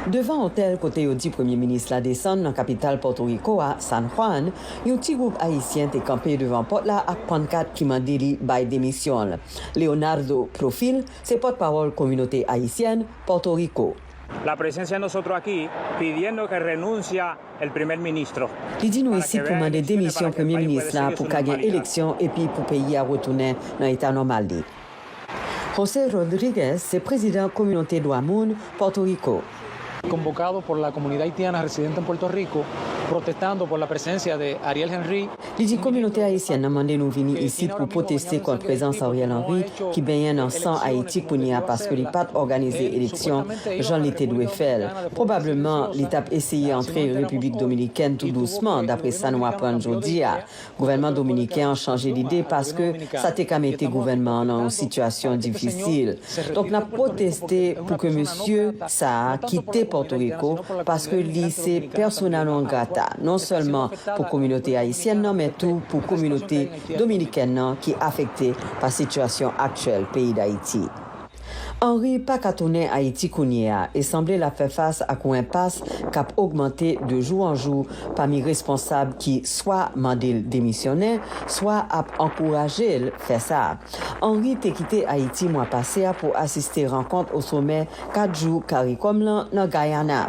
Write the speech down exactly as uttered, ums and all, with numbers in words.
Devan otèl kote yo di premye minis la desann nan kapital Pòtoriko a, San Juan, yon ti gwoup ayisyen te kanpe devan pòt la ak pannkat ki mande li bay demisyon l. Leonardo Profil se pòtpawòl kominote ayisyèn Pòtoriko. La presencia de nosotros aquí pidiendo que renuncia el primer ministro. Li di nou isit pou mande demisyon premye minis la pou ka gen eleksyon epi pou peyi a retounen nan eta nòmal li. José Rodríguez se prezidan kominote dwa moun Pòtoriko. Convocado por la comunidad haitiana residente en Puerto Rico, protestando por la presencia de Ariel Henry. Li di kominote ayisyèn nan mande nou vini isit pou pwoteste kont prezans Ariel Henry ki benyen nan san Ayiti kounye a paske li pa t òganize eleksyon jan li te dwe fè l. Pwobableman, li t ap eseye antre Repiblik Dominikèn tou dousman, dapre sa nou aprann jodi a. Gouvènman dominiken an chanje lide paske sa te ka mete gouvènman an nan yon sitiyasyon difisil. Donk, n ap pwoteste pou ke mesye sa a kite Pòtoriko, paske li se persona non grata, non sèlman pou kominote ayisyèn nan, men tou pou kominote dominikèn nan ki afekte pa sitiyasyon aktyèl peyi Dayiti. Henry pa ka tounen Ayiti kounye a e sanble l ap fè fas ak yon enpas k ap ogmante de jou an jou pami responsab ki swa mande l demisyonnen, swa ap ankouraje l fè sa. Henry te kite Ayiti mwa pase a pou asiste rankont o somè kat jou CARICOM lan nan Guyana.